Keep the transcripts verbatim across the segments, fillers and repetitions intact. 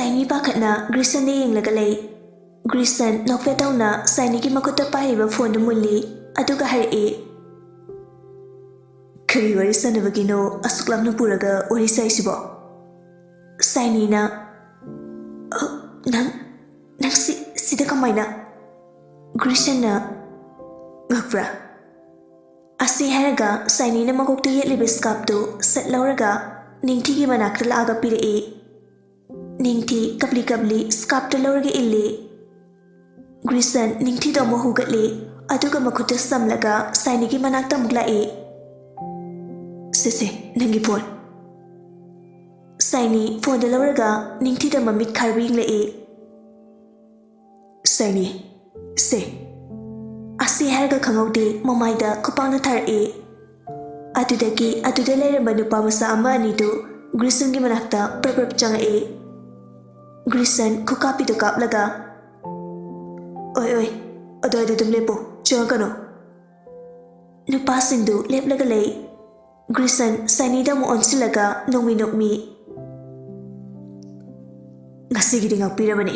ꯁꯥꯏꯅꯤ ꯄꯥꯈꯠꯅ ꯒ꯭ꯔꯤꯁꯟꯗ ꯌꯦꯡꯂꯒ ꯂꯩ꯫ ꯒ꯭ꯔꯤꯁꯟ ꯅꯣꯛꯐꯦꯠ ꯇꯧꯅ ꯁꯥꯏꯅꯤꯒꯤ ꯃꯈꯨꯠꯇ ꯄꯥꯏꯔꯤꯕ ꯐꯣꯟꯗꯨ ꯃꯨꯜꯂꯤ, ꯑꯗꯨꯒ ꯍꯥꯏꯔꯛꯏ, "ꯀꯔꯤ ꯋꯥꯔꯤ ꯁꯥꯟꯅꯕꯒꯤꯅꯣ ꯑꯁꯨꯛ ꯂꯥꯞꯅ ꯄꯨꯔꯒ ꯋꯥꯔꯤ ꯁꯥꯏꯁꯤꯕꯣ?" ꯁꯥꯏꯅꯤꯅ, "ꯑ, ꯅꯪ, ꯅꯪ ꯁꯤ, ꯁꯤꯗ ꯀꯃꯥꯏꯅ?" ꯒ꯭ꯔꯤꯁꯟꯅ, "ꯉꯛꯄ꯭ꯔꯥ?" ꯑꯁꯤ ꯍꯥꯏꯔꯒ ꯁꯥꯏꯅꯤꯅ ꯃꯀꯣꯛꯇ ꯌꯦꯠꯂꯤꯕ ꯁ꯭ꯀꯥꯔꯞꯇꯨ ꯁꯠ ꯂꯧꯔꯒ ꯅꯤꯡꯊꯤꯒꯤ ꯃꯅꯥꯛꯇ ꯂꯥꯛꯑꯒ ꯄꯤꯔꯛꯏ꯫ ꯅꯤꯡꯊꯤ ꯀꯞꯂꯤ ꯀꯞꯂꯤ ꯁ꯭ꯀꯥꯔꯞꯇꯨ ꯂꯧꯔꯒ ꯏꯜꯂꯤ꯫ ꯒ꯭ꯔꯤꯁꯟ ꯅꯤꯡꯊꯤꯗꯣ ꯑꯃꯨꯛ ꯍꯨꯒꯠꯂꯤ, ꯑꯗꯨꯒ ꯃꯈꯨꯠꯇ ꯁꯝꯂꯒ ꯁꯥꯏꯅꯤꯒꯤ ꯃꯅꯥꯛꯇ ꯑꯃꯨꯛ ꯂꯥꯛꯏ꯫ "ꯁꯦ, ꯁꯦ, ꯅꯪꯒꯤ ꯐꯣꯟ꯫" ꯁꯥꯏꯅꯤ ꯐꯣꯟꯗ ꯂꯧꯔꯒ ꯅꯤꯡꯊꯤꯗ ꯃꯃꯤꯠ ꯈꯥꯔꯕ ꯌꯦꯡꯂꯛꯏ꯫ "ꯁꯥꯏꯅꯤ, ꯁꯦ꯫" ꯑꯁꯤ ꯍꯥꯏꯔꯒ ꯈꯪꯍꯧꯗꯦ ꯃꯃꯥꯏꯗ ꯈꯨꯄꯥꯛꯅ ꯊꯥꯔꯛꯏ꯫ ꯑꯗꯨꯗꯒꯤ ꯑꯗꯨꯗ ꯂꯩꯔꯝꯕ ꯅꯨꯄꯥ ꯃꯆꯥ ꯑꯃ ꯑꯅꯤꯗꯨ ꯒ꯭ꯔꯤꯁꯟꯒꯤ ꯃꯅꯥꯛꯇ ꯄ꯭ꯔꯞ ꯄ꯭ꯔꯞ ꯆꯪꯉꯛꯏ꯫ ꯒ꯭ꯔꯤꯁꯟ ꯈꯨꯀꯥꯞꯄꯤꯗꯨ ꯀꯥꯞꯂꯒ, "ꯑꯣꯏ, ꯑꯣꯏ, ꯑꯗꯨꯋꯥꯏꯗ ꯑꯗꯨꯝ ꯂꯦꯞꯄꯨ, ꯆꯪꯉꯛꯀꯅꯨ꯫" ꯅꯨꯄꯥꯁꯤꯡꯗꯨ ꯂꯦꯞꯂꯒ ꯂꯩ꯫ ꯒ꯭ꯔꯤꯁꯟ ꯁꯥꯏꯅꯤꯗ ꯑꯃꯨꯛ ꯑꯣꯟꯁꯤꯜꯂꯒ ꯅꯣꯡꯃꯤ ꯅꯣꯛꯃꯤ꯫ "ꯉꯁꯤꯒꯤꯗꯤ ꯉꯥꯛꯄꯤꯔꯕꯅꯤ,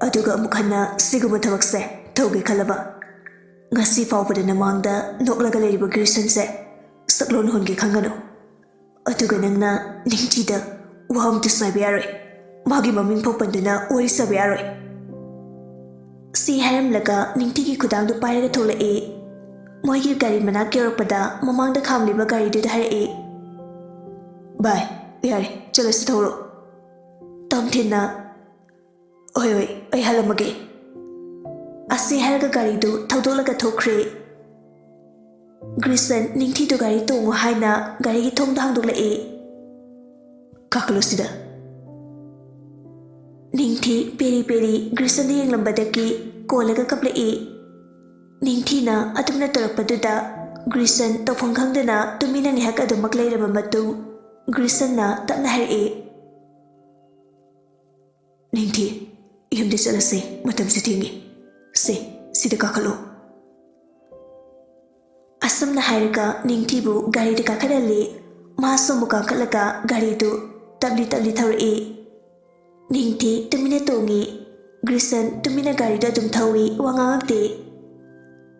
ꯑꯗꯨꯒ ꯑꯃꯨꯛ ꯍꯟꯅ ꯁꯤꯒꯨꯝꯕ ꯊꯕꯛꯁꯦ ꯇꯧꯒꯦ ꯈꯜꯂꯕ? ꯉꯁꯤ ꯐꯥꯎꯕꯗ ꯅꯃꯥꯡꯗ ꯅꯣꯛꯂꯒ ꯂꯩꯔꯤꯕ ꯒ꯭ꯔꯤꯁꯟꯁꯦ ꯁꯛꯂꯣꯟ ꯍꯣꯟꯒꯦ ꯈꯪꯒꯅꯨ꯫ ꯑꯗꯨꯒ ꯅꯪꯅ ꯅꯤꯡꯊꯤꯗ ꯋꯥ ꯑꯃꯇꯁꯨ ꯍꯥꯏꯕ ꯌꯥꯔꯣꯏ꯫ ꯃꯥꯒꯤ ꯃꯃꯤꯡ ꯐꯥꯎ ꯄꯟꯗꯨꯅ ꯋꯥꯔꯤ ꯁꯥꯕ ꯌꯥꯔꯣꯏ꯫" ꯁꯤ ꯍꯥꯏꯔꯝꯂꯒ ꯅꯤꯡꯊꯤꯒꯤ ꯈꯨꯗꯥꯡꯗꯨ ꯄꯥꯏꯔꯒ ꯊꯣꯛꯂꯛꯏ꯫ ꯃꯣꯏꯒꯤ ꯒꯥꯔꯤ ꯃꯅꯥꯛ ꯌꯧꯔꯛꯄꯗ ꯃꯃꯥꯡꯗ ꯈꯥꯝꯂꯤꯕ ꯒꯥꯔꯤꯗꯨꯗ ꯍꯥꯏꯔꯛꯏ, "ꯚꯥꯏ, ꯌꯥꯔꯦ, ꯆꯠꯂꯁꯤ, ꯊꯧꯔꯣ꯫" ꯇꯣꯝꯊꯤꯟꯅ, "ꯍꯣꯏ, ꯍꯣꯏ, ꯑꯩ ꯍꯜꯂꯝꯃꯒꯦ꯫" ꯑꯁꯤ ꯍꯥꯏꯔꯒ ꯒꯥꯔꯤꯗꯨ ꯊꯧꯗꯣꯛꯂꯒ ꯊꯣꯛꯈ꯭ꯔꯦ꯫ ꯒ꯭ꯔꯤꯁꯟ ꯅꯤꯡꯊꯤꯗꯨ ꯒꯥꯔꯤ ꯇꯣꯡꯉꯨ ꯍꯥꯏꯅ ꯒꯥꯔꯤꯒꯤ ꯊꯣꯡꯗꯣ ꯍꯥꯡꯗꯣꯛꯂꯛꯏ꯫ "ꯀꯥꯈꯠꯂꯣ ꯁꯤꯗ꯫" ꯅꯤꯡꯊꯤ ꯄꯦꯔꯤ ꯄꯦꯔꯤ ꯒ꯭ꯔꯤꯁꯟꯗ ꯌꯦꯡꯂꯝꯕꯗꯒꯤ ꯀꯣꯜꯂꯒ ꯀꯞꯂꯛꯏ꯫ ꯅꯤꯡꯊꯤꯅ ꯑꯗꯨꯝꯅ ꯇꯧꯔꯛꯄꯗꯨꯗ ꯒ꯭ꯔꯤꯁꯟ ꯇꯧꯐꯝ ꯈꯪꯗꯅ ꯇꯨꯃꯤꯟꯅ ꯉꯥꯏꯍꯥꯛ ꯑꯗꯨꯃꯛ ꯂꯩꯔꯕ ꯃꯇꯨꯡ ꯒ꯭ꯔꯤꯁꯟꯅ ꯇꯞꯅ ꯍꯥꯏꯔꯛꯏ, "ꯅꯤꯡꯊꯤ, ꯌꯨꯝꯗ ꯆꯠꯂꯁꯦ, ꯃꯇꯝꯁꯨ ꯊꯦꯡꯉꯤ꯫ ꯁꯦ, ꯁꯤꯗ ꯀꯥꯈꯠꯂꯣ꯫" ꯑꯁꯨꯝꯅ ꯍꯥꯏꯔꯒ ꯅꯤꯡꯊꯤꯕꯨ ꯒꯥꯔꯤꯗ ꯀꯥꯈꯠꯍꯜꯂꯤ꯫ ꯃꯥꯁꯨ ꯑꯃꯨꯛ ꯀꯥꯈꯠꯂꯒ ꯒꯥꯔꯤꯗꯨ ꯇꯞꯂꯤ ꯇꯞꯂꯤ ꯊꯧꯔꯛꯏ꯫ ꯅꯤꯡꯊꯤ ꯇꯨꯃꯤꯟꯅ ꯇꯣꯡꯉꯤ꯫ ꯒ꯭ꯔꯤꯁꯟ ꯇꯨꯃꯤꯟꯅ ꯒꯥꯔꯤꯗ ꯑꯗꯨꯝ ꯊꯧꯏ, ꯋꯥ ꯉꯥꯡꯉꯛꯇꯦ꯫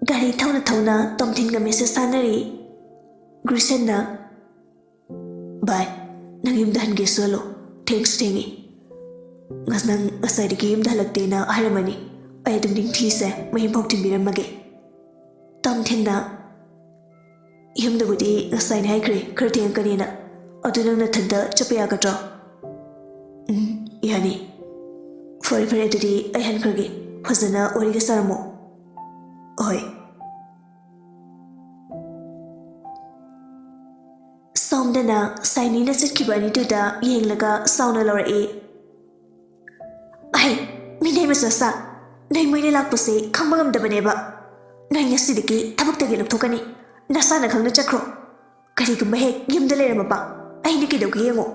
ꯒꯥꯔꯤ ꯊꯧꯅ ꯊꯧꯅ ꯇꯣꯝꯊꯤꯟꯒ ꯃꯦꯁꯦꯖ ꯊꯥꯅꯔꯤ꯫ ꯒ꯭ꯔꯤꯁꯟꯅ, "ꯚꯥꯏ, ꯅꯪ ꯌꯨꯝꯗ ꯍꯟꯒꯦꯁꯨ ꯍꯜꯂꯣ, ꯊꯦꯡꯁꯨ ꯊꯦꯡꯉꯤ꯫ ꯉꯁ-, ꯅꯪ ꯉꯁꯥꯏꯗꯒꯤ ꯌꯨꯝꯗ ꯍꯜꯂꯛꯇꯦꯅ ꯍꯥꯏꯔꯝꯃꯅꯤ꯫ ꯑꯩ ꯑꯗꯨꯝ ꯅꯤꯡꯊꯤꯁꯦ ꯃꯌꯨꯝꯐꯥꯎ ꯊꯤꯟꯕꯤꯔꯝꯃꯒꯦ"꯫ ꯇꯣꯝꯊꯤꯟꯅ, "ꯌꯨꯝꯗꯕꯨꯗꯤ ꯉꯁꯥꯏꯅ ꯍꯥꯏꯈ꯭ꯔꯦ ꯈꯔ ꯊꯦꯡꯉꯛꯀꯅꯤꯅ꯫ ꯑꯗꯨ ꯅꯪ ꯅꯊꯟꯇ ꯆꯠꯄ ꯌꯥꯒꯗ꯭ꯔꯣ?" "ꯎꯝ, ꯌꯥꯅꯤ"꯫ "ꯐꯔꯦ ꯐꯔꯦ, ꯑꯗꯨꯗꯤ ꯑꯩ ꯍꯟꯈ꯭ꯔꯒꯦ꯫ ꯐꯖꯅ ꯋꯥꯔꯤꯒ ꯁꯥꯔꯝꯃꯣ"꯫ "ꯍꯣꯏ"꯫ ꯁꯣꯝꯗꯅ ꯁꯥꯏꯅꯤꯅ ꯆꯠꯈꯤꯕ ꯑꯅꯤꯗꯨꯗ ꯌꯦꯡꯂꯒ ꯁꯥꯎꯅ ꯂꯧꯔꯛꯏ꯫ "ꯑꯍꯩ, ꯃꯤꯅꯩ ꯃꯆꯥꯁꯥ, ꯅꯣꯏ ꯃꯣꯏꯅ ꯂꯥꯛꯄꯁꯦ ꯈꯪꯕ ꯉꯝꯗꯕꯅꯦꯕ꯫ ꯅꯣꯏ ꯉꯁꯤꯗꯒꯤ ꯊꯕꯛꯇꯒꯤ ꯂꯧꯊꯣꯛꯀꯅꯤ꯫ ꯅꯁꯥꯅ ꯈꯪꯅ ꯆꯠꯈ꯭ꯔꯣ꯫ ꯀꯔꯤꯒꯨꯝꯕ ꯍꯦꯛ ꯌꯨꯝꯗ ꯂꯩꯔꯝꯃꯕ, ꯑꯩꯅ ꯀꯩꯗꯧꯒꯦ ꯌꯦꯡꯉꯣ"꯫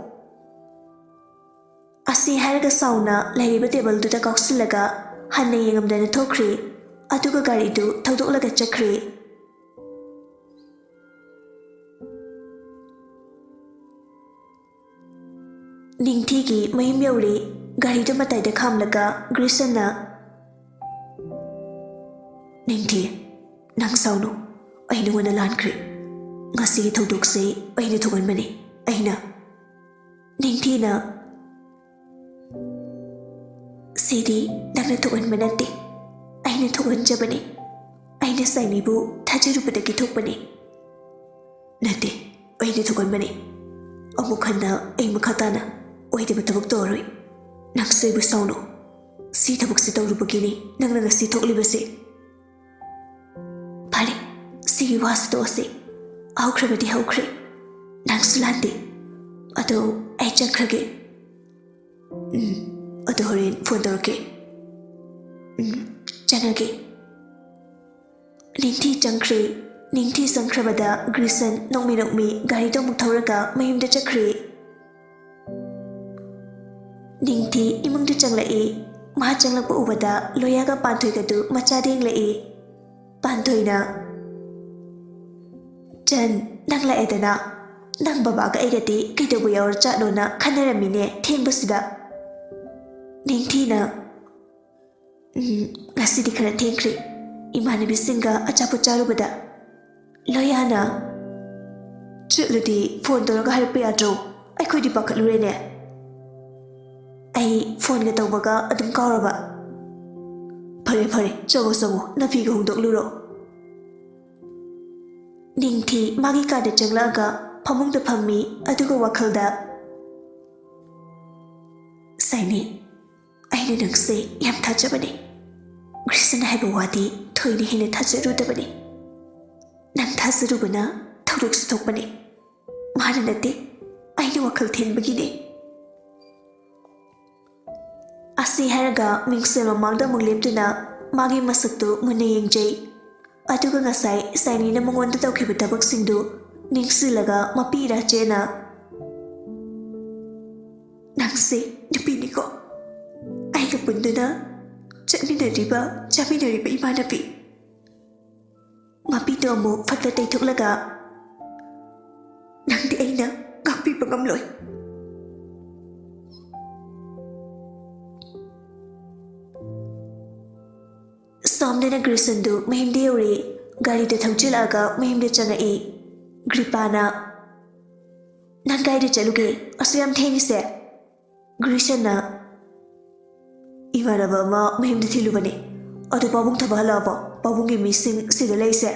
ꯑꯁꯤ ꯍꯥꯏꯔꯒ ꯁꯥꯎꯅ ꯂꯩꯔꯤꯕ ꯇꯦꯕꯜꯗꯨꯗ ꯀꯥꯎꯁꯤꯜꯂꯒ ꯍꯟꯅ ꯌꯦꯡꯉꯝꯗꯅ ꯊꯣꯛꯈ꯭ꯔꯦ꯫ ꯑꯗꯨꯒ ꯒꯥꯔꯤꯗꯨ ꯊꯧꯗꯣꯛꯂꯒ ꯆꯠꯈ꯭ꯔꯦ꯫ ꯅꯤꯡꯊꯤꯒꯤ ꯃꯌꯨꯝ ꯌꯧꯔꯦ꯫ ꯒꯥꯔꯤꯗꯨ ꯃꯇꯥꯏꯗ ꯈꯥꯝꯂꯒ ꯒ꯭ꯔꯤꯁꯟꯅ, "ꯅꯤꯡꯊꯤ, ꯅꯪ ꯁꯥꯎꯅꯨ꯫ ꯑꯩ ꯅꯉꯣꯟꯗ ꯂꯥꯟꯈ꯭ꯔꯦ꯫ ꯉꯁꯤꯒꯤ ꯊꯧꯗꯣꯛꯁꯦ ꯑꯩꯅ ꯊꯣꯛꯍꯟꯕꯅꯤ꯫ ꯑꯩꯅ"꯫ ꯅꯤꯡꯊꯤꯅ, "ꯁꯤꯗꯤ ꯅꯪꯅ ꯊꯣꯛꯍꯟꯕ ꯅꯠꯇꯦ, ꯑꯩꯅ ꯊꯣꯛꯍꯟꯖꯕꯅꯤ꯫ ꯑꯩꯅ ꯁꯥꯏꯅꯤꯕꯨ ꯊꯥꯖꯔꯨꯕꯗꯒꯤ ꯊꯣꯛꯄꯅꯤ"꯫ "ꯅꯠꯇꯦ, ꯑꯩꯅ ꯊꯣꯛꯍꯟꯕꯅꯤ꯫ ꯑꯃꯨꯛ ꯍꯟꯅ ꯑꯩ ꯃꯈꯥ ꯇꯥꯅ ꯑꯣꯏꯗꯕ ꯊꯕꯛ ꯇꯧꯔꯔꯣꯏ꯫ ꯅꯪꯁꯨ ꯑꯩꯕꯨ ꯁꯥꯎꯅꯨ꯫ ꯁꯤ ꯊꯕꯛꯁꯤ ꯇꯧꯔꯨꯕꯒꯤꯅꯤ ꯅꯪꯅ ꯉꯁꯤ ꯊꯣꯛꯂꯤꯕꯁꯦ"꯫ "ꯐꯔꯦ, ꯁꯤꯒꯤ ꯋꯥꯁꯤ ꯇꯣꯛꯑꯁꯤ꯫ ꯍꯧꯈ꯭ꯔꯕꯗꯤ ꯍꯧꯈ꯭ꯔꯦ꯫ ꯅꯪꯁꯨ ꯂꯥꯟꯗꯦ꯫ ꯑꯗꯣ ꯑꯩ ꯆꯠꯈ꯭ꯔꯒꯦ"꯫ "ꯎꯝ, ꯑꯗꯣ ꯍꯣꯔꯦꯟ ꯐꯣꯟ ꯇꯧꯔꯛꯀꯦ꯫ ꯎꯝ, ꯆꯪꯉꯒꯦ"꯫ ꯅꯤꯡꯊꯤ ꯆꯪꯈ꯭ꯔꯦ꯫ ꯅꯤꯡꯊꯤ ꯆꯪꯈ꯭ꯔꯕꯗ ꯒ꯭ꯔꯤꯁꯟ ꯅꯣꯛꯃꯤ ꯅꯣꯛꯃꯤ ꯒꯥꯔꯤꯗꯣ ꯑꯃꯨꯛ ꯊꯧꯔꯒ ꯃꯌꯨꯝꯗ ꯆꯠꯈ꯭ꯔꯦ꯫ ꯅꯤꯡꯊꯤ ꯏꯃꯨꯡꯗ ꯆꯪꯂꯛꯏ꯫ ꯃꯥ ꯆꯪꯂꯛꯄ ꯎꯕꯗ ꯂꯣꯌꯥꯒ ꯄꯥꯟꯊꯣꯏꯒꯗꯨ ꯃꯆꯥꯗ ꯌꯦꯡꯂꯛꯏ꯫ ꯄꯥꯟꯊꯣꯏꯅ, "ꯆꯟ, ꯅꯪ ꯂꯥꯛꯑꯦꯗꯅ꯫ ꯅꯪ ꯕꯕꯥꯒ ꯑꯩꯒꯗꯤ ꯀꯩꯗꯧꯕ ꯌꯥꯎꯔꯖꯥꯠꯅꯣꯅ ꯈꯟꯅꯔꯝꯃꯤꯅꯦ ꯊꯦꯡꯕꯁꯤꯗ"꯫ ꯅꯤꯡꯊꯤꯅ, "ꯎꯝ, ꯉꯁꯤꯗꯤ ꯈꯔ ꯊꯦꯡꯈ꯭ꯔꯦ꯫ ꯏꯃꯥꯟꯅꯕꯤꯁꯤꯡꯒ ꯑꯆꯥꯄꯣꯠ ꯆꯥꯔꯨꯕꯗ ꯂꯣꯌꯥꯅ ꯆꯠꯂꯗꯤ ꯐꯣꯟ ꯇꯧꯔꯒ ꯍꯥꯏꯔꯛꯄ ꯌꯥꯗ꯭ꯔꯣ? ꯑꯩꯈꯣꯏꯗꯤ ꯄꯥꯈꯠꯂꯨꯔꯦꯅꯦ꯫ ꯑꯩ ꯐꯣꯟꯒ ꯇꯧꯕꯒ ꯑꯗꯨꯝ ꯀꯥꯎꯔꯕ꯫ ꯐꯔꯦ, ꯐꯔꯦ, ꯆꯪꯉꯣ, ꯆꯪꯉꯣ, ꯅꯐꯤꯒ ꯍꯣꯡꯗꯣꯛꯂꯨꯔꯣ꯫" ꯅꯤꯡꯊꯤ ꯃꯥꯒꯤ ꯀꯥꯗ ꯆꯪꯂꯛꯑꯒ ꯐꯃꯨꯡꯗ ꯐꯝꯃꯤ, ꯑꯗꯨꯒ ꯋꯥꯈꯜꯗ, "ꯁꯥꯏꯅꯤ, ꯑꯩꯅ ꯅꯪꯁꯦ ꯌꯥꯝ ꯊꯥꯖꯕꯅꯦ꯫ ꯒ꯭ꯔꯤꯁꯟ ꯍꯥꯏꯕ ꯋꯥꯗꯤ ꯊꯣꯏꯅ ꯍꯦꯟꯅ ꯊꯥꯖꯔꯨꯗꯕꯅꯦ꯫ ꯅꯪ ꯊꯥꯖꯔꯨꯕꯅ ꯊꯧꯗꯣꯛꯁꯨ ꯊꯣꯛꯄꯅꯦ꯫ ꯃꯥꯅ ꯅꯠꯇꯦ, ꯑꯩꯅ ꯋꯥꯈꯜ ꯊꯤꯟꯕꯒꯤꯅꯦ꯫" ꯑꯁꯤ ꯍꯥꯏꯔꯒ ꯃꯤꯡꯁꯦꯜ ꯃꯃꯥꯡꯗ ꯑꯃꯨꯛ ꯂꯦꯞꯇꯨꯅ ꯃꯥꯒꯤ ꯃꯁꯛꯇꯨ ꯃꯨꯟꯅ ꯌꯦꯡꯖꯩ꯫ ꯑꯗꯨꯒ ꯉꯁꯥꯏ ꯁꯥꯏꯅꯤꯅ ꯃꯉꯣꯟꯗ ꯇꯧꯈꯤꯕ ꯊꯕꯛꯁꯤꯡꯗꯨ ꯅꯤꯡꯁꯤꯡꯂꯒ ꯃꯄꯤ ꯏꯔꯥꯆꯦꯅ, "ꯅꯪꯁꯦ ꯅꯨꯄꯤꯅꯤꯀꯣ, ꯑꯩꯒ ꯄꯨꯟꯗꯨꯅ ꯆꯠꯃꯤꯟꯅꯔꯤꯕ, ꯆꯥꯃꯤꯟꯅꯔꯤꯕ ꯏꯃꯥꯟꯅꯕꯤ꯫" ꯃꯄꯤꯗꯣ ꯑꯃꯨꯛ ꯐꯠ ꯐꯠ ꯇꯩꯊꯣꯛꯂꯒ, "ꯅꯪꯗꯤ ꯑꯩꯅ ꯉꯥꯛꯄꯤꯕ ꯉꯝꯂꯣꯏ꯫" ꯁꯣꯝꯗꯅ ꯒ꯭ꯔꯤꯁꯟꯗꯨ ꯃꯌꯨꯝꯗ ꯌꯧꯔꯛꯏ꯫ ꯒꯥꯔꯤꯗ ꯊꯧꯖꯤꯜꯂꯛꯑꯒ ꯃꯌꯨꯝꯗ ꯆꯪꯉꯛꯏ꯫ ꯒ꯭ꯔꯤꯄꯥꯅ, "ꯅꯪ ꯀꯥꯏꯗ ꯆꯠꯂꯨꯒꯦ? ꯑꯁꯨꯛ ꯌꯥꯝ ꯊꯦꯡꯉꯤꯁꯦ?" ꯒ꯭ꯔꯤꯁꯟꯅ, "ꯏꯃꯥꯟꯅꯕ ꯑꯃ ꯃꯌꯨꯝꯗ ꯊꯤꯜꯂꯨꯕꯅꯦ꯫ ꯑꯗꯨ ꯄꯥꯕꯨꯡ ꯊꯕꯛ ꯍꯜꯂꯛꯑꯕꯣ? ꯄꯥꯕꯨꯡꯒꯤ ꯃꯤꯁꯤꯡ ꯁꯤꯗ ꯂꯩꯁꯦ?"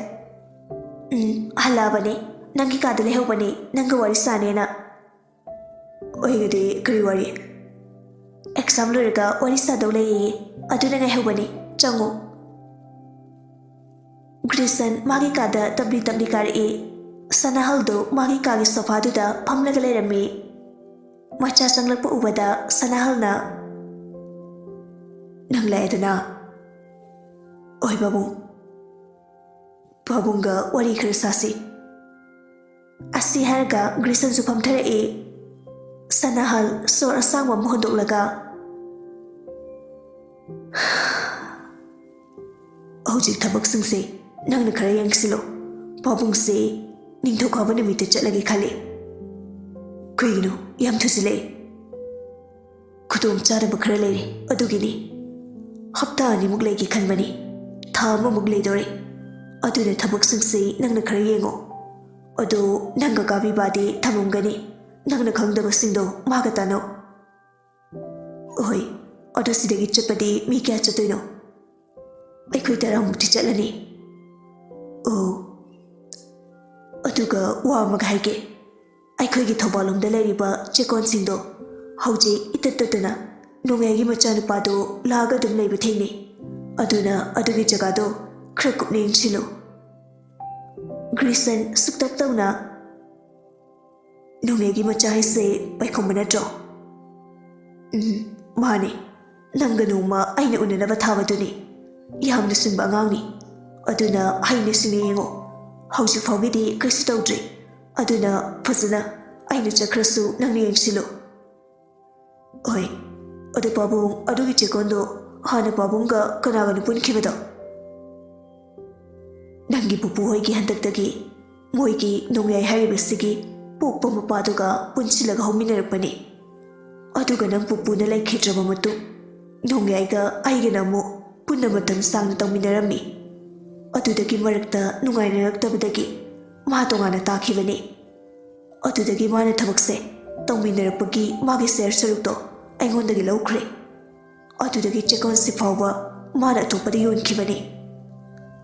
"ꯎꯝ, ꯍꯜꯂꯛꯑꯕꯅꯦ꯫ ꯅꯪꯒꯤ ꯀꯥꯗ ꯂꯩꯍꯧꯕꯅꯦ, ꯅꯪꯒ ꯋꯥꯔꯤ ꯁꯥꯅꯦꯅ꯫" "ꯑꯣꯏꯒꯗꯤ ꯀꯔꯤ ꯋꯥꯔꯤ?" "ꯑꯦꯛꯖꯥꯝ ꯂꯣꯏꯔꯒ ꯋꯥꯔꯤ ꯁꯥꯗꯧ ꯂꯩꯌꯦ, ꯑꯗꯨꯅ ꯉꯥꯏꯍꯧꯕꯅꯦ꯫ ꯆꯪꯉꯣ꯫" ꯒ꯭ꯔꯤꯁꯟ ꯃꯥꯒꯤ ꯀꯥꯗ ꯇꯞꯂꯤ ꯇꯞꯂꯤ ꯀꯥꯔꯛꯏ꯫ ꯁꯅꯥꯍꯜꯗꯨ ꯃꯥꯒꯤ ꯀꯥꯒꯤ ꯁꯣꯐꯥꯗꯨꯗ ꯐꯝꯂꯒ ꯂꯩꯔꯝꯃꯤ꯫ ꯃꯆꯥ ꯆꯪꯂꯛꯄ ꯎꯕꯗ ꯁꯅꯥꯍꯜꯅ, "ꯅꯪ ꯂꯥꯛꯑꯦꯗꯅ?" "ꯍꯣꯏ ꯄꯥꯕꯨꯡ, ꯄꯥꯕꯨꯡꯒ ꯋꯥꯔꯤ ꯈꯔ ꯁꯥꯁꯤ꯫" ꯑꯁꯤ ꯍꯥꯏꯔꯒ ꯒ꯭ꯔꯤꯁꯟꯁꯨ ꯐꯝꯊꯔꯛꯏ꯫ ꯁꯅꯥꯍꯜ ꯁꯣꯔ ꯑꯁꯥꯡꯕ ꯑꯃ ꯍꯣꯟꯗꯣꯛꯂꯒ, "ꯍꯧꯖꯤꯛ ꯊꯕꯛꯁꯤꯡꯁꯦ ꯅꯪꯅ ꯈꯔ ꯌꯦꯡꯁꯤꯜꯂꯣ꯫ ꯄꯥꯕꯨꯡꯁꯦ ꯅꯤꯡꯊꯧꯀꯥꯕ ꯅꯨꯃꯤꯠꯇ ꯆꯠꯂꯒꯦ ꯈꯜꯂꯤ꯫" "ꯀꯩꯒꯤꯅꯣ ꯌꯥꯝ ꯊꯨꯖꯤꯜꯂꯛꯏ?" ꯈꯨꯗꯣꯡ ꯆꯥꯗꯕ ꯈꯔ ꯂꯩꯔꯦ, ꯑꯗꯨꯒꯤꯅꯤ꯫ ꯍꯞꯇꯥ ꯑꯅꯤꯃꯨꯛ ꯂꯩꯒꯦ ꯈꯟꯕꯅꯤ, ꯊꯥ ꯑꯃꯃꯨꯛ ꯂꯩꯗꯣꯔꯦ꯫ ꯑꯗꯨꯅ ꯊꯕꯛꯁꯤꯡꯁꯦ ꯅꯪꯅ ꯈꯔ ꯌꯦꯡꯉꯣ꯫ ꯑꯗꯣ ꯅꯪꯒ ꯀꯥꯕꯤꯕꯥꯗꯤ ꯊꯝꯃꯝꯒꯅꯤ, ꯅꯪꯅ ꯈꯪꯗꯕꯁꯤꯡꯗꯣ ꯃꯥꯒ ꯇꯥꯟꯅꯧ꯫ ꯍꯣꯏ, ꯑꯗꯣ ꯁꯤꯗꯒꯤ ꯆꯠꯄꯗꯤ ꯃꯤ ꯀꯌꯥ ꯆꯠꯇꯣꯏꯅꯣ? ꯑꯩꯈꯣꯏ ꯇꯔꯥꯃꯨꯛꯇꯤ ꯆꯠꯂꯅꯤ꯫ ꯑꯣ, ꯑꯗꯨꯒ ꯋꯥ ꯑꯃꯒ ꯍꯥꯏꯒꯦ꯫ ꯑꯩꯈꯣꯏꯒꯤ ꯊꯧꯕꯥꯜ ꯂꯣꯝꯗ ꯂꯩꯔꯤꯕ ꯆꯦꯛꯀꯣꯟꯁꯤꯡꯗꯣ ꯍꯧꯖꯤꯛ ꯏꯇꯠ ꯇꯠꯇꯅ ꯅꯣꯡꯌꯥꯏꯒꯤ ꯃꯆꯥꯅꯨꯄꯥꯗꯣ ꯂꯥꯛꯑꯒ ꯑꯗꯨꯝ ꯂꯩꯕ ꯊꯦꯡꯅꯩ꯫ ꯑꯗꯨꯅ ꯑꯗꯨꯒꯤ ꯖꯒꯥꯗꯣ ꯈꯔ ꯀꯨꯞꯅ ꯌꯦꯡꯁꯤꯜꯂꯨ꯫ ꯒ꯭ꯔꯤꯁꯟ ꯁꯨꯛꯇꯞ ꯇꯧꯅ, "ꯅꯣꯡꯌꯥꯏꯒꯤ ꯃꯆꯥ ꯍꯥꯏꯁꯦ ꯄꯥꯏꯈꯣꯝꯕ ꯅꯠꯇ꯭ꯔꯣ?" "ꯎꯝ, ꯃꯥꯅꯦ꯫ ꯅꯪꯒ ꯅꯣꯡꯃ ꯑꯩꯅ ꯎꯅꯅꯕ ꯊꯥꯕꯗꯨꯅꯤ꯫ ꯌꯥꯝꯅ ꯁꯤꯡꯕ ꯑꯉꯥꯡꯅꯤ꯫ ꯑꯗꯨꯅ ꯍꯩꯅ ꯁꯤꯡꯅ ꯌꯦꯡꯉꯣ꯫ ꯍꯧꯖꯤꯛ ꯐꯥꯎꯒꯤꯗꯤ ꯀꯩꯁꯨ ꯇꯧꯗ꯭ꯔꯤ꯫ ꯑꯗꯨꯅ ꯐꯖꯅ ꯑꯩꯅ ꯆꯠꯈ꯭ꯔꯁꯨ ꯅꯪꯅ ꯌꯦꯡꯁꯤꯜꯂꯨ꯫" "ꯍꯣꯏ꯫ ꯑꯗꯨ ꯄꯥꯕꯨꯡ, ꯑꯗꯨꯒꯤ ꯆꯦꯛꯀꯣꯟꯗꯣ ꯍꯥꯟꯅ ꯄꯥꯕꯨꯡꯒ ꯀꯅꯥꯒꯅꯣ ꯄꯨꯟꯈꯤꯕꯗꯣ?" "ꯅꯪꯒꯤ ꯄꯨꯄꯨ ꯍꯣꯏꯒꯤ ꯍꯟꯗꯛꯇꯒꯤ ꯃꯣꯏꯒꯤ ꯅꯣꯡꯌꯥꯏ ꯍꯥꯏꯔꯤꯕꯁꯤꯒꯤ ꯄꯣꯛꯄ ꯃꯄꯥꯗꯨꯒ ꯄꯨꯟꯁꯤꯜꯂꯒ ꯍꯧꯃꯤꯟꯅꯔꯛꯄꯅꯤ꯫ ꯑꯗꯨꯒ ꯅꯪ ꯄꯨꯄꯨꯅ ꯂꯩꯈꯤꯗ꯭ꯔꯕ ꯃꯇꯨꯡ ꯅꯣꯡꯌꯥꯏꯒ ꯑꯩꯒꯅ ꯑꯃꯨꯛ ꯄꯨꯟꯅ ꯃꯇꯝ ꯁꯥꯡꯅ ꯇꯧꯃꯤꯟꯅꯔꯝꯃꯤ꯫ ꯑꯗꯨꯗꯒꯤ ꯃꯔꯛꯇ ꯅꯨꯡꯉꯥꯏꯅꯔꯛꯇꯕꯗꯒꯤ ꯃꯥ ꯇꯣꯉꯥꯟꯅ ꯇꯥꯈꯤꯕꯅꯤ꯫ ꯑꯗꯨꯗꯒꯤ ꯃꯥꯅ ꯊꯕꯛꯁꯦ ꯇꯧꯃꯤꯟꯅꯔꯛꯄꯒꯤ ꯃꯥꯒꯤ ꯁꯦꯌꯔ ꯁꯔꯨꯛꯇꯣ ꯑꯩꯉꯣꯟꯗꯒꯤ ꯂꯧꯈ꯭ꯔꯦ꯫ ꯑꯗꯨꯗꯒꯤ ꯆꯦꯛꯀꯣꯟꯁꯤ ꯐꯥꯎꯕ ꯃꯥꯅ ꯑꯇꯣꯞꯄꯗ ꯌꯣꯟꯈꯤꯕꯅꯤ꯫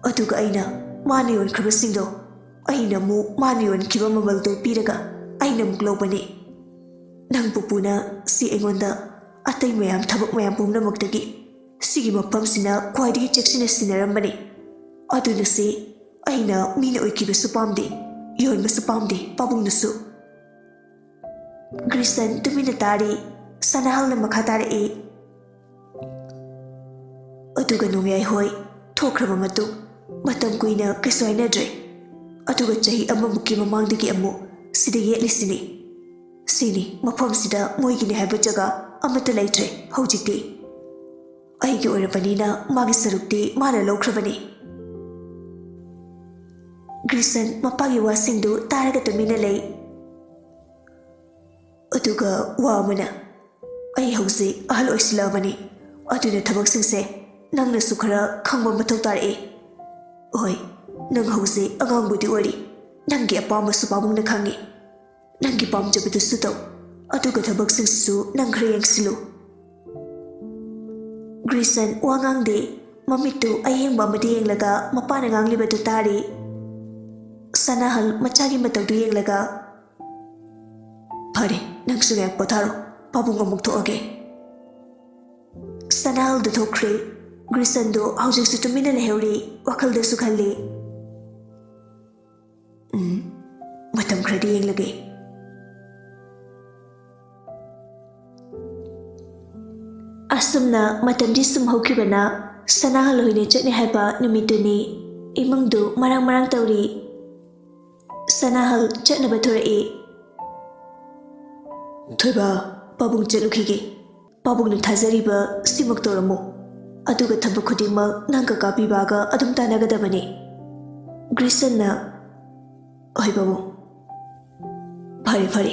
ꯑꯗꯨꯒ ꯑꯩꯅ ꯃꯥꯅ ꯌꯣꯟꯈ꯭ꯔꯕꯁꯤꯡꯗꯣ ꯑꯩꯅ ꯑꯃꯨꯛ ꯃꯥꯅ ꯌꯣꯟꯈꯤꯕ ꯃꯃꯜꯗꯣ ꯄꯤꯔꯒ ꯑꯩꯅ ꯑꯃꯨꯛ ꯂꯧꯕꯅꯤ꯫ ꯅꯪ ꯄꯨꯄꯨꯅ ꯁꯤ ꯑꯩꯉꯣꯟꯗ ꯑꯇꯩ ꯃꯌꯥꯝ, ꯊꯕꯛ ꯃꯌꯥꯝ ꯄꯨꯝꯅꯃꯛꯇꯒꯤ ꯁꯤꯒꯤ ꯃꯐꯝꯁꯤꯅ ꯈ꯭ꯋꯥꯏꯗꯒꯤ ꯆꯦꯛꯁꯤꯟꯅ ꯁꯤꯟꯅꯔꯝꯕꯅꯤ꯫ ꯑꯗꯨꯅ ꯁꯤ ꯑꯩꯅ ꯃꯤꯅ ꯑꯣꯏꯈꯤꯕꯁꯨ ꯄꯥꯝꯗꯦ, ꯌꯣꯟꯕꯁꯨ ꯄꯥꯝꯗꯦ, ꯄꯥꯕꯨꯡꯅꯁꯨ꯫" ꯒ꯭ꯔꯤꯁꯟ ꯇꯨꯃꯤꯟꯅ ꯇꯥꯔꯤ꯫ ꯁꯅꯥꯍꯜꯅ ꯃꯈꯥ ꯇꯥꯔꯛꯏ, "ꯑꯗꯨꯒ ꯅꯣꯡꯌꯥꯏ ꯍꯣꯏ ꯊꯣꯛꯈ꯭ꯔꯕ ꯃꯇꯨꯡ ꯃꯇꯝ ꯀꯨꯏꯅ ꯀꯩꯁꯨ ꯍꯥꯏꯅꯗ꯭ꯔꯦ꯫ ꯑꯗꯨꯒ ꯆꯍꯤ ꯑꯃꯃꯨꯛꯀꯤ ꯃꯃꯥꯡꯗꯒꯤ ꯑꯃꯨꯛ ꯁꯤꯗ ꯌꯦꯠꯂꯤꯁꯤꯅꯤ꯫ ꯁꯤꯅꯤ ꯃꯐꯝꯁꯤꯗ ꯃꯣꯏꯒꯤꯅꯤ ꯍꯥꯏꯕ ꯖꯒꯥ ꯑꯃꯠꯇ ꯂꯩꯇ꯭ꯔꯦ ꯍꯧꯖꯤꯛꯇꯤ꯫ ꯑꯩꯒꯤ ꯑꯣꯏꯔꯕꯅꯤꯅ ꯃꯥꯒꯤ ꯁꯔꯨꯛꯇꯤ ꯃꯥꯅ ꯂꯧꯈ꯭ꯔꯕꯅꯤ꯫" ꯒ꯭ꯔꯤꯁꯟ ꯃꯄꯥꯒꯤ ꯋꯥꯁꯤꯡꯗꯨ ꯇꯥꯔꯒ ꯇꯨꯃꯤꯟꯅ ꯂꯩ꯫ ꯑꯗꯨꯒ ꯋꯥ ꯑꯃꯅ, ꯑꯩ ꯍꯧꯖꯤꯛ ꯑꯍꯜ ꯑꯣꯏꯁꯤꯜꯂꯛꯑꯕꯅꯤ, ꯑꯗꯨꯅ ꯊꯕꯛꯁꯤꯡꯁꯦ ꯅꯪꯅꯁꯨ ꯈꯔ ꯈꯪꯕ ꯃꯊꯧ ꯇꯥꯔꯛꯏ꯫ ꯍꯣꯏ, ꯅꯪ ꯍꯧꯖꯤꯛ ꯑꯉꯥꯡꯕꯨꯗꯤ ꯑꯣꯏꯔꯤ, ꯅꯪꯒꯤ ꯑꯄꯥꯝꯕꯁꯨ ꯄꯥꯕꯨꯡꯅ ꯈꯪꯉꯤ꯫ ꯅꯪꯒꯤ ꯄꯥꯝꯖꯕꯗꯨꯁꯨ ꯇꯧ, ꯑꯗꯨꯒ ꯊꯕꯛꯁꯤꯡꯁꯤꯁꯨ ꯅꯪ ꯈꯔ ꯌꯦꯡꯁꯤꯜꯂꯨ꯫ ꯒ꯭ꯔꯤꯁꯟ ꯋꯥ ꯉꯥꯡꯗꯦ, ꯃꯃꯤꯠꯇꯨ ꯑꯌꯦꯡꯕ ꯑꯃꯗ ꯌꯦꯡꯂꯒ ꯃꯄꯥꯅ ꯉꯥꯡꯂꯤꯕꯗꯨ ꯇꯥꯔꯤ꯫ ꯁꯅꯥꯍꯜ ꯃꯆꯥꯒꯤ ꯃꯇꯧꯗꯨ ꯌꯦꯡꯂꯒ, "ꯐꯔꯦ, ꯅꯪꯁꯨ ꯉꯥꯏꯍꯥꯛ ꯄꯣꯊꯥꯔꯣ, ꯄꯥꯕꯨꯡ ꯑꯃꯨꯛ ꯊꯣꯛꯑꯒꯦ"꯫ ꯁꯅꯥꯍꯜꯗꯨ ꯊꯣꯛꯈ꯭ꯔꯦ꯫ ꯒ꯭ꯔꯤꯁꯟꯗꯨ ꯍꯧꯖꯤꯛꯁꯨ ꯇꯨꯃꯤꯟꯅ ꯂꯩꯍꯧꯔꯤ, ꯋꯥꯈꯜꯗꯁꯨ ꯈꯜꯂꯤ꯫ "ꯎꯝ, ꯃꯇꯝ ꯈꯔꯗꯤ ꯌꯦꯡꯂꯒꯦ"꯫ ꯑꯁꯨꯝꯅ ꯃꯇꯝꯗꯤ ꯁꯨꯝ ꯍꯧꯈꯤꯕꯅ, ꯁꯅꯥꯍꯜ ꯍꯣꯏꯅ ꯆꯠꯅꯤ ꯍꯥꯏꯕ ꯅꯨꯃꯤꯠꯇꯨꯅꯤ꯫ ꯏꯃꯨꯡꯗꯨ ꯃꯔꯥꯡ ꯃꯔꯥꯡ ꯇꯧꯔꯤ꯫ ꯁꯅꯥꯍꯜ ꯆꯠꯅꯕ ꯊꯣꯔꯛꯏ꯫ "ꯊꯣꯏꯕ, ꯄꯥꯕꯨꯡ ꯆꯠꯂꯨꯈꯤꯒꯦ꯫ ꯄꯥꯕꯨꯡꯅ ꯊꯥꯖꯔꯤꯕ ꯁꯤꯃꯛ ꯇꯧꯔꯝꯃꯨ꯫ ꯑꯗꯨꯒ ꯊꯕꯛ ꯈꯨꯗꯤꯡꯃꯛ ꯅꯪ ꯀꯀꯥ ꯄꯤꯕꯥꯒ ꯑꯗꯨꯝ ꯇꯥꯟꯅꯒꯗꯕꯅꯤ"꯫ ꯒ꯭ꯔꯤꯁꯟꯅ, "ꯍꯣꯏ ꯄꯥꯕꯨꯡ"꯫ "ꯐꯔꯦ, ꯐꯔꯦ꯫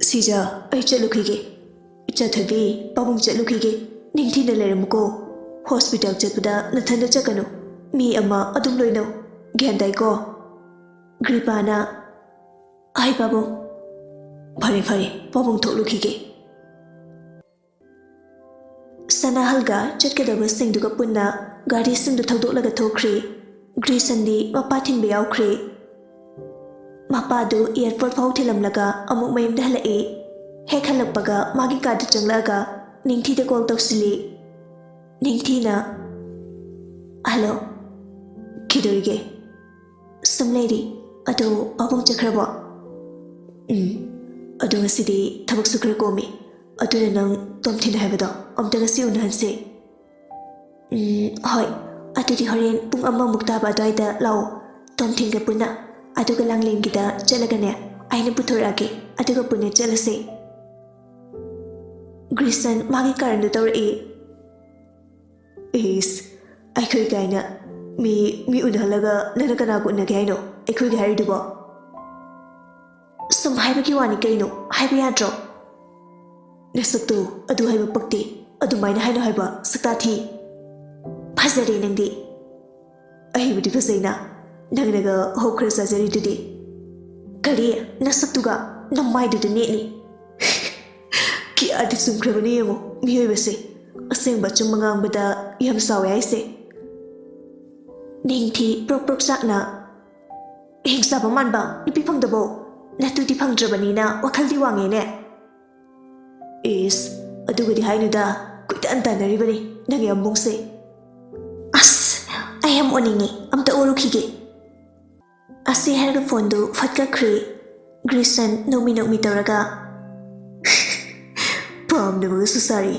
ꯁꯤꯖ, ꯑꯩ ꯆꯠꯂꯨꯈꯤꯒꯦ꯫ ꯏꯆꯥ ꯊꯣꯏꯕꯤ, ꯄꯥꯕꯨꯡ ꯆꯠꯂꯨꯈꯤꯒꯦ꯫ ꯅꯤꯡꯊꯤꯅ ꯂꯩꯔꯝꯃꯨꯀꯣ꯫ ꯍꯣꯁꯄꯤꯇꯥꯜ ꯆꯠꯄꯗ ꯅꯊꯟꯗ ꯆꯠꯀꯅꯨ꯫ ꯃꯤ ꯑꯃ ꯑꯗꯨꯝ ꯂꯣꯏꯅꯧ꯫ ꯒ꯭ꯌꯥꯟ ꯇꯥꯏꯀꯣ?" ꯒ꯭ꯔꯤꯄꯥꯅ, "ꯍꯣꯏ ꯄꯥꯕꯨꯡ"꯫ "ꯐꯔꯦ, ꯐꯔꯦ, ꯄꯥꯕꯨꯡ ꯊꯣꯛꯂꯨꯈꯤꯒꯦ"꯫ ꯁꯅꯥꯍꯜꯒ ꯆꯠꯀꯗꯕꯁꯤꯡꯗꯨꯒ ꯄꯨꯟꯅ ꯒꯥꯔꯤꯁꯤꯡꯗꯨ ꯊꯧꯗꯣꯛꯂꯒ ꯊꯣꯛꯈ꯭ꯔꯦ꯫ ꯒ꯭ꯔꯤꯁꯟꯗꯤ ꯃꯄꯥ ꯊꯤꯟꯕ ꯌꯥꯎꯈ꯭ꯔꯦ꯫ ꯃꯄꯥꯗꯨ ꯑꯦꯌꯔꯄꯣꯔꯠ ꯐꯥꯎ ꯊꯤꯜꯂꯝꯂꯒ ꯑꯃꯨꯛ ꯃꯌꯨꯝꯗ ꯍꯜꯂꯛꯏ꯫ ꯍꯦꯛ ꯍꯜꯂꯛꯄꯒ ꯃꯥꯒꯤ ꯀꯥꯗ ꯆꯪꯂꯛꯑꯒ ꯅꯤꯡꯊꯤꯗ ꯀꯣꯜ ꯇꯧꯁꯤꯜꯂꯤ꯫ ꯅꯤꯡꯊꯤꯅ, "ꯍꯜꯂꯣ, ꯀꯩꯗꯧꯔꯤꯒꯦ?" "ꯁꯨꯝ ꯂꯩꯔꯤ꯫ ꯑꯗꯣ ꯄꯥꯕꯨꯡ ꯆꯠꯈ꯭ꯔꯕꯣ?" "ꯎꯝ, ꯑꯗꯣ ꯉꯁꯤꯗꯤ ꯊꯕꯛꯁꯨ ꯈꯔ ꯀꯣꯝꯃꯤ, ꯑꯗꯨꯅ ꯅꯪ ꯇꯣꯝꯊꯤꯟ ꯍꯥꯏꯕꯗꯣ ꯑꯝꯇ ꯉꯁꯤ ꯎꯅꯍꯟꯁꯦ"꯫ "ꯎꯝ, ꯍꯣꯏ, ꯑꯗꯨꯗꯤ ꯍꯣꯔꯦꯟ ꯄꯨꯡ ꯑꯃꯃꯨꯛ ꯇꯥꯕ ꯑꯗꯨꯋꯥꯏꯗ ꯂꯥꯛꯑꯣ, ꯇꯣꯝꯊꯤꯟꯒ ꯄꯨꯟꯅ, ꯑꯗꯨꯒ ꯂꯥꯡꯂꯦꯟꯒꯤꯗ ꯆꯠꯂꯒꯅꯦ, ꯑꯩꯅ ꯄꯨꯊꯣꯔꯛꯑꯒꯦ, ꯑꯗꯨꯒ ꯄꯨꯟꯅ ꯆꯠꯂꯁꯦ"꯫ ꯒ꯭ꯔꯤꯁꯟ ꯃꯥꯒꯤ ꯀꯥꯔꯟꯗꯨ ꯇꯧꯔꯛꯏ꯫ "ꯏꯁ, ꯑꯩꯈꯣꯏ ꯀꯥꯏꯅ꯫ ꯃꯤ, ꯃꯤ ꯎꯅꯍꯜꯂꯒ ꯅꯪꯅ ꯀꯅꯥꯒ ꯎꯅꯒꯦ ꯍꯥꯏꯅꯣ? ꯑꯩꯈꯣꯏꯒꯤ ꯍꯥꯏꯔꯤꯗꯨꯕꯣ?" "ꯁꯨꯝ ꯍꯥꯏꯕꯒꯤ ꯋꯥꯅꯤ ꯀꯩꯅꯣ, ꯍꯥꯏꯕ ꯌꯥꯗ꯭ꯔꯣ?" ꯅꯁꯛꯇꯣ ꯑꯗꯨ ꯍꯥꯏꯕ ꯄꯛꯇꯦ꯫ ꯑꯗꯨꯃꯥꯏꯅ ꯍꯥꯏꯅꯣ ꯍꯥꯏꯕ, ꯁꯛꯇꯥ ꯊꯤ꯫ ꯐꯖꯔꯦ ꯅꯪꯗꯤ꯫ ꯑꯩꯕꯨꯗꯤ ꯐꯖꯩꯅ, ꯅꯪꯅꯒ ꯍꯣꯞ ꯈꯔ ꯆꯥꯖꯔꯤꯗꯨꯗꯤ꯫ ꯀꯔꯤ? ꯅꯁꯛꯇꯨꯒ ꯅꯃꯥꯏꯗꯨꯗ ꯅꯦꯠꯅꯤ꯫ ꯀꯌꯥꯗꯤ ꯆꯨꯝꯈ꯭ꯔꯕꯅꯤ ꯌꯦꯡꯉꯣ, ꯃꯤꯑꯣꯏꯕꯁꯦ꯫ ꯑꯁꯦꯡꯕ ꯑꯆꯨꯝꯕ ꯉꯥꯡꯕꯗ ꯌꯥꯝ ꯆꯥꯎꯋꯦ ꯍꯥꯏꯁꯦ꯫ ꯅꯤꯡꯊꯤ ꯄ꯭ꯔꯣꯛ ꯄ꯭ꯔꯣꯛ ꯆꯥꯛꯅ꯫ ꯍꯤꯡꯆꯥꯕ ꯃꯥꯟꯕ ꯅꯨꯄꯤ ꯐꯪꯗꯕꯣ? ꯅꯇꯨꯗꯤ ꯐꯪꯗ꯭ꯔꯕꯅꯤꯅ ꯋꯥꯈꯜꯗꯤ ꯋꯥꯡꯉꯦꯅꯦ꯫ ꯏꯁ, ꯑꯗꯨꯒꯗꯤ ꯍꯥꯏꯅꯨꯗ, ꯀꯣꯏꯇꯥꯟ ꯇꯥꯟꯅꯔꯤꯕꯅꯤ ꯅꯪꯒꯤ ꯑꯃꯨꯡꯁꯦ꯫ ꯑꯁ, ꯑꯩ ꯌꯥꯝ ꯑꯣꯟꯅꯤꯡꯉꯤ, ꯑꯝꯇ ꯑꯣꯔꯨꯈꯤꯒꯦ꯫ ꯑꯁꯤ ꯍꯥꯏꯔꯒ ꯐꯣꯟꯗꯨ ꯐꯠ ꯀꯛꯈ꯭ꯔꯦ꯫ ꯒ꯭ꯔꯤꯁꯟ ꯅꯣꯛꯃꯤ ꯅꯣꯛꯃꯤ ꯇꯧꯔꯒ꯫ ꯄꯥꯝꯗꯕꯒꯁꯨ ꯁꯥꯔꯤ,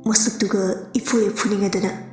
ꯃꯁꯛꯇꯨꯒ ꯏꯐꯨ ꯍꯦꯛ ꯐꯨꯅꯤꯡꯉꯗꯅ꯫